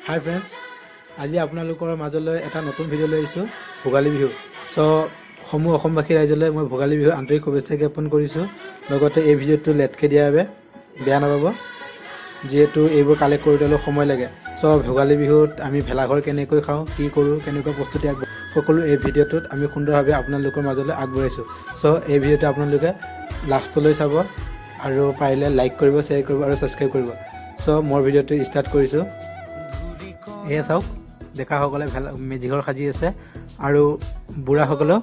হাই friends, আজি আপোনালোকৰ মাজলৈ এটা নতুন ভিডিঅ' লৈ আহিছোঁ, ভোগালী বিহু। চ' সমূহ অসমবাসী ৰাইজলৈ মই ভোগালী বিহুৰ আন্তৰিক শুভেচ্ছা জ্ঞাপন কৰিছোঁ। লগতে এই ভিডিঅ'টো লেটকৈ দিয়াৰ বাবে বেয়া নাপাব, যিহেতু এইবোৰ কালেক্ট কৰোঁতে অলপ সময় লাগে। চ' ভোগালী বিহুত আমি ভেলাঘৰ কেনেকৈ খাওঁ, কি কৰোঁ, কেনেকুৱা প্ৰস্তুতি আগবঢ়াওঁ, সকলো এই ভিডিঅ'টোত আমি সুন্দৰভাৱে আপোনালোকৰ মাজলৈ আগবঢ়াইছোঁ। চ' এই ভিডিঅ'টো আপোনালোকে লাষ্টলৈ চাব আৰু পাৰিলে লাইক কৰিব, শ্বেয়াৰ কৰিব আৰু ছাবস্ক্ৰাইব কৰিব। চ' মোৰ ভিডিঅ'টো ষ্টাৰ্ট কৰিছোঁ। এয়া চাওক, ডেকাসকলে ভেলা মেজিঘৰ সাজি আছে আৰু বুঢ়াসকলেও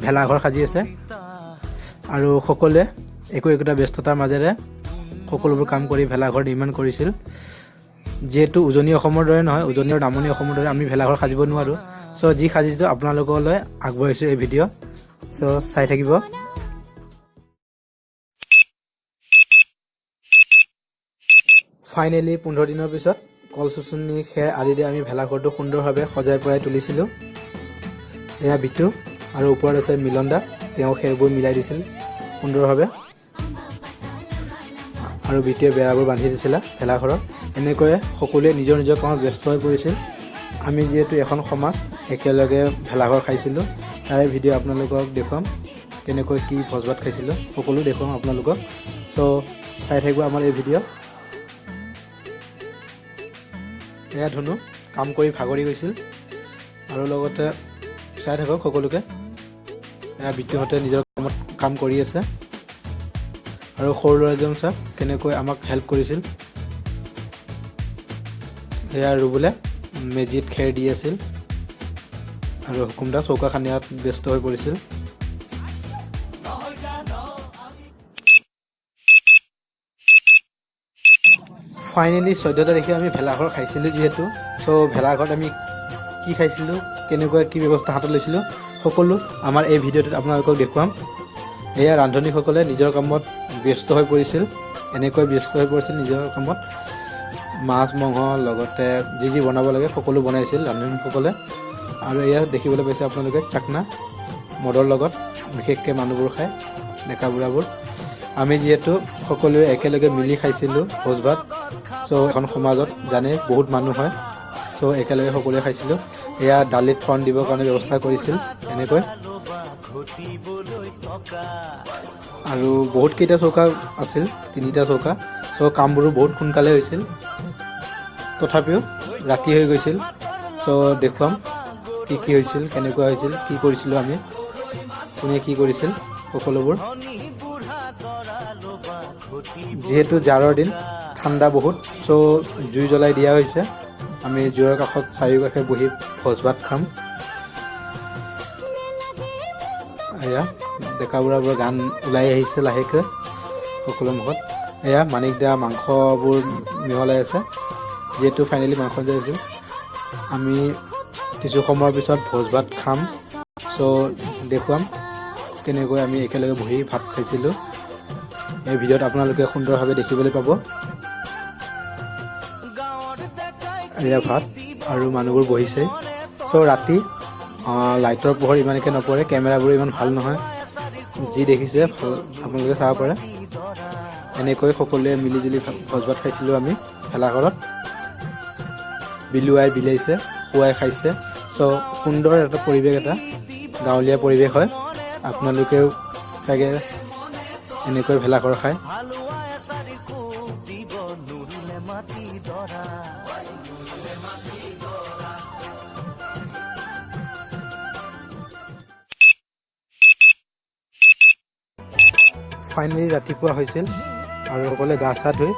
ভেলাঘৰ সাজি আছে আৰু সকলোৱে একো একোটা ব্যস্ততাৰ মাজেৰে সকলোবোৰ কাম কৰি ভেলাঘৰ নিৰ্মাণ কৰিছিল। যিহেতু উজনি অসমৰ দৰে নহয়, উজনি আৰু নামনি অসমৰ দৰে আমি ভেলাঘৰ সাজিব নোৱাৰোঁ। চ' যি সাজিছোঁ আপোনালোকলৈ আগবঢ়াইছোঁ এই ভিডিঅ'। চ' চাই থাকিব। ফাইনেলি 15 দিনৰ পিছত কল চুচনি, খেৰ আদি দি আমি ভেলাঘৰটো সুন্দৰভাৱে সজাই পৰাই তুলিছিলোঁ। এয়া বিটু আৰু ওপৰত আছে মিলন দা, তেওঁ খেৰবোৰ মিলাই দিছিল সুন্দৰভাৱে আৰু বিটুৱে বেৰাবোৰ বান্ধি দিছিলে ভেলাঘৰত। এনেকৈয়ে সকলোৱে নিজৰ নিজৰ কামত ব্যস্ত হৈ পৰিছিল। আমি যিহেতু এখন সমাজ একেলগে ভেলাঘৰ খাইছিলোঁ, তাৰে ভিডিঅ' আপোনালোকক দেখুৱাম। কেনেকৈ কি ভোজ ভাত খাইছিলোঁ, সকলো দেখুৱাম আপোনালোকক। চ' চাই থাকিব আমাৰ এই ভিডিঅ'। এয়া ধুনু কাম কৰি ভাগৰি গৈছিল আৰু লগতে চাই থাকক সকলোকে। এয়া বিটুহঁতে নিজৰ কামত কাম কৰি আছে আৰু সৰু ল'ৰাজন চাওক কেনেকৈ আমাক হেল্প কৰিছিল। এয়া ৰুবুলে মেজিত খেৰ দি আছিল আৰু হুকুমদা চৌকা খান্দিয়াত ব্যস্ত হৈ পৰিছিল। ফাইনেলি 14 তাৰিখে আমি ভেলাঘৰ খাইছিলোঁ যিহেতু। চ' ভেলাঘৰত আমি কি খাইছিলোঁ, কেনেকুৱা কি ব্যৱস্থা হাতত লৈছিলোঁ, সকলো আমাৰ এই ভিডিঅ'টোত আপোনালোকক দেখুৱাম। এয়া ৰান্ধনীসকলে নিজৰ কামত ব্যস্ত হৈ পৰিছিল, এনেকৈ ব্যস্ত হৈ পৰিছিল নিজৰ কামত। মাছ, মাংস, লগতে যি যি বনাব লাগে সকলো বনাইছিল ৰান্ধনীসকলে। আৰু এয়া দেখিবলৈ পাইছে আপোনালোকে চাকনা, মদৰ লগত বিশেষকৈ মানুহবোৰ খায়, ডেকা বুঢ়াবোৰ। আমি যিহেতু সকলোৱে একেলগে মিলি খাইছিলোঁ ভোজ ভাত। চ' এখন সমাজত জানে বহুত মানুহ হয়, চ' একেলগে সকলোৱে খাইছিলোঁ। এয়া দালিত ফোৰণ দিবৰ কাৰণে ব্যৱস্থা কৰিছিল এনেকৈ। আৰু বহুতকেইটা চৌকা আছিল, তিনিটা চৌকা। চ' কামবোৰো বহুত সোনকালে হৈছিল, তথাপিও ৰাতি হৈ গৈছিল। চ' দেখুৱাম কি কি হৈছিল, কেনেকুৱা হৈছিল, কি কৰিছিলোঁ আমি, কোনে কি কৰিছিল, সকলোবোৰ। যিহেতু জাৰৰ দিন, ঠাণ্ডা বহুত, চ' জুই জ্বলাই দিয়া হৈছে। আমি জুইৰ কাষত চাৰিওকাষে বহি ভোজ ভাত খাম। এয়া ডেকা বুঢ়াবোৰৰ গান ওলাই আহিছে লাহেকৈ সকলো মুখত। এয়া মানিক দা মাংসবোৰ মিহলাই আছে, যিহেতু ফাইনেলি মাংস আঞ্জা হৈছিল। আমি কিছু সময়ৰ পিছত ভোজ ভাত খাম। চ' দেখুৱাম কেনেকৈ আমি একেলগে বহি ভাত খাইছিলোঁ। এই ভিডিঅ'ত আপোনালোকে সুন্দৰভাৱে দেখিবলৈ পাব। এয়া ভাত আৰু মানুহবোৰ বহিছে। চ' ৰাতি লাইটৰ পোহৰ ইমানকৈ নপৰে, কেমেৰাবোৰ ইমান ভাল নহয়। যি দেখিছে ভাল আপোনালোকে চাব পাৰে। এনেকৈ সকলোৱে মিলি জুলি ভোজ ভাত খাইছিলোঁ আমি ভেলাঘৰত। বিলুৱাই বিলাইছে, খুৱাই খাইছে। চ' সুন্দৰ এটা পৰিৱেশ, এটা গাঁৱলীয়া পৰিৱেশ হয়। আপোনালোকেও চাগে এনেকৈ ভেলাঘৰ খায়। ফাইনেলি ৰাতিপুৱা হৈছিল আৰু সকলোৱে গা চা ধুই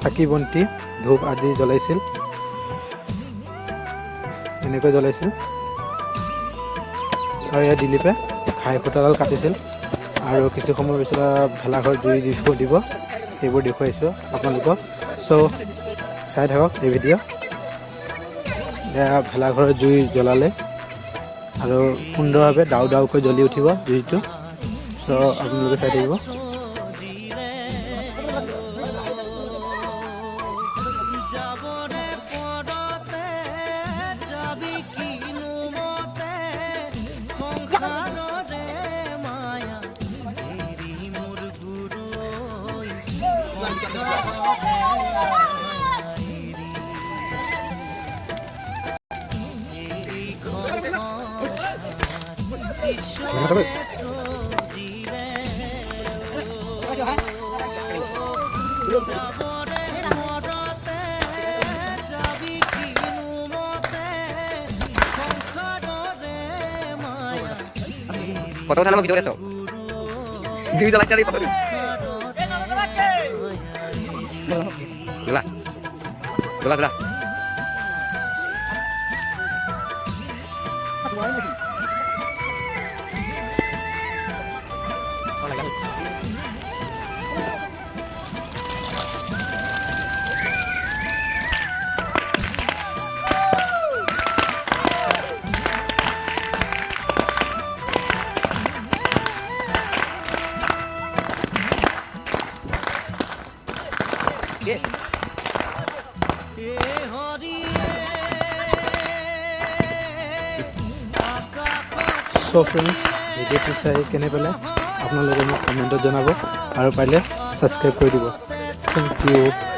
চাকি বন্তি, ধূপ আদি জ্বলাইছিল, এনেকৈ জ্বলাইছিল। আৰু ইয়াত দিলীপে ঘাই খুঁটাডাল কাটিছিল আৰু কিছু সময়ৰ পিছত ভেলাঘৰ জুই দিব দিব, সেইবোৰ দেখুৱাইছোঁ আপোনালোকক। চ' চাই থাকক এই ভিডিঅ'। এয়া ভেলাঘৰৰ জুই জ্বলালে আৰু সুন্দৰভাৱে ডাউ ডাউকৈ জ্বলি উঠিব জুইটো। চ' আপোনালোকে চাই থাকিব। ফটো উঠা মই ভিডিঅ' আছো। জুই জ্বলাইছে দেই ফটো। জ্বলা জ্বলা জ্বলা। চ' ফ্ৰেণ্ডছ, ভিডিঅ'টো চাই কেনে পালে আপোনালোকে মোক কমেণ্টত জনাব আৰু পাৰিলে ছাবস্ক্ৰাইব কৰি দিব। Thank U.